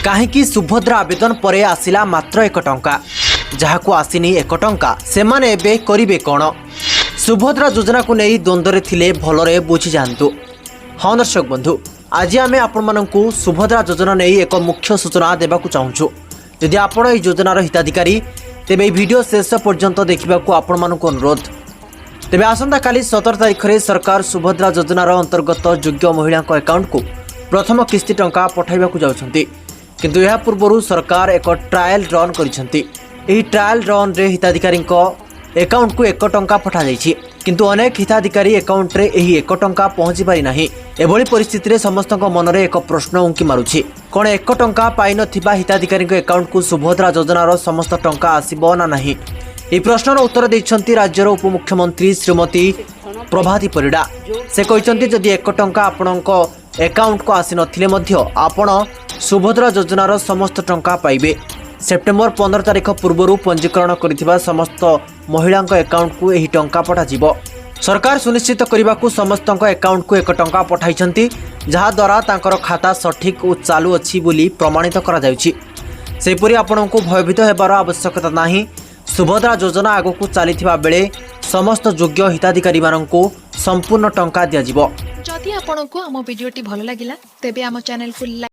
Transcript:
କାହିଁକି ସୁଭଦ୍ରା ଆବେଦନ ପରେ ଆସିଲା ମାତ୍ର 1 ଟଙ୍କା? ଯାହାକୁ ଆସିନି 1 ଟଙ୍କା, ସେମାନେ ଏବେ କରିବେ କ'ଣ? ସୁଭଦ୍ରା ଯୋଜନାକୁ ନେଇ ଦ୍ୱନ୍ଦ୍ୱରେ ଥିଲେ ଭଲରେ ବୁଝିଯାଆନ୍ତୁ। ହଁ ଦର୍ଶକ ବନ୍ଧୁ, ଆଜି ଆମେ ଆପଣମାନଙ୍କୁ ସୁଭଦ୍ରା ଯୋଜନା ନେଇ ଏକ ମୁଖ୍ୟ ସୂଚନା ଦେବାକୁ ଚାହୁଁଛୁ। ଯଦି ଆପଣ ଏହି ଯୋଜନାର ହିତାଧିକାରୀ, ତେବେ ଏହି ଭିଡ଼ିଓ ଶେଷ ପର୍ଯ୍ୟନ୍ତ ଦେଖିବାକୁ ଆପଣମାନଙ୍କୁ ଅନୁରୋଧ। ତେବେ ଆସନ୍ତାକାଲି 17 ତାରିଖରେ ସରକାର ସୁଭଦ୍ରା ଯୋଜନାର ଅନ୍ତର୍ଗତ ଯୋଗ୍ୟ ମହିଳାଙ୍କ ଆକାଉଣ୍ଟକୁ ପ୍ରଥମ କିସ୍ତି ଟଙ୍କା ପଠାଇବାକୁ ଯାଉଛନ୍ତି। କିନ୍ତୁ ଏହା ପୂର୍ବରୁ ସରକାର ଏକ ଟ୍ରାଏଲ୍ ରନ୍ କରିଛନ୍ତି। ଏହି ଟ୍ରାଏଲ୍ ରନ୍ରେ ହିତାଧିକାରୀଙ୍କ ଆକାଉଣ୍ଟକୁ 1 ଟଙ୍କା ପଠାଯାଇଛି। କିନ୍ତୁ ଅନେକ ହିତାଧିକାରୀ ଆକାଉଣ୍ଟରେ ଏହି 1 ଟଙ୍କା ପହଞ୍ଚି ପାରିନାହିଁ। ଏଭଳି ପରିସ୍ଥିତିରେ ସମସ୍ତଙ୍କ ମନରେ ଏକ ପ୍ରଶ୍ନ ଉଙ୍କି ମାରୁଛି, କ'ଣ 1 ଟଙ୍କା ପାଇନଥିବା ହିତାଧିକାରୀଙ୍କ ଆକାଉଣ୍ଟକୁ ସୁଭଦ୍ରା ଯୋଜନାର ସମସ୍ତ ଟଙ୍କା ଆସିବ ନା ନାହିଁ? ଏହି ପ୍ରଶ୍ନର ଉତ୍ତର ଦେଇଛନ୍ତି ରାଜ୍ୟର ଉପମୁଖ୍ୟମନ୍ତ୍ରୀ ଶ୍ରୀମତୀ ପ୍ରଭାତୀ ପରିଡ଼ା। ସେ କହିଛନ୍ତି, ଯଦି 1 ଟଙ୍କା ଆପଣଙ୍କ ଆକାଉଣ୍ଟକୁ ଆସିନଥିଲେ ମଧ୍ୟ ଆପଣ ସୁଭଦ୍ରା ଯୋଜନାର ସମସ୍ତ ଟଙ୍କା ପାଇବେ। ସେପ୍ଟେମ୍ବର 15 ତାରିଖ ପୂର୍ବରୁ ପଞ୍ଜୀକରଣ କରିଥିବା ସମସ୍ତ ମହିଳାଙ୍କ ଆକାଉଣ୍ଟକୁ ଏହି ଟଙ୍କା ପଠାଯିବ। ସରକାର ସୁନିଶ୍ଚିତ କରିବାକୁ ସମସ୍ତଙ୍କ ଆକାଉଣ୍ଟକୁ 1 ଟଙ୍କା ପଠାଇଛନ୍ତି, ଯାହାଦ୍ୱାରା ତାଙ୍କର ଖାତା ସଠିକ୍ ଓ ଚାଲୁ ଅଛି ବୋଲି ପ୍ରମାଣିତ କରାଯାଉଛି। ସେହିପରି ଆପଣଙ୍କୁ ଭୟଭୀତ ହେବାର ଆବଶ୍ୟକତା ନାହିଁ। ସୁଭଦ୍ରା ଯୋଜନା ଆଗକୁ ଚାଲିଥିବା ବେଳେ ସମସ୍ତ ଯୋଗ୍ୟ ହିତାଧିକାରୀମାନଙ୍କୁ ସମ୍ପୂର୍ଣ୍ଣ ଟଙ୍କା ଦିଆଯିବ। ଯଦି ଆପଣଙ୍କୁ ଆମ ଭିଡ଼ିଓଟି ଭଲ ଲାଗିଲା, ତେବେ ଆମ ଚ୍ୟାନେଲକୁ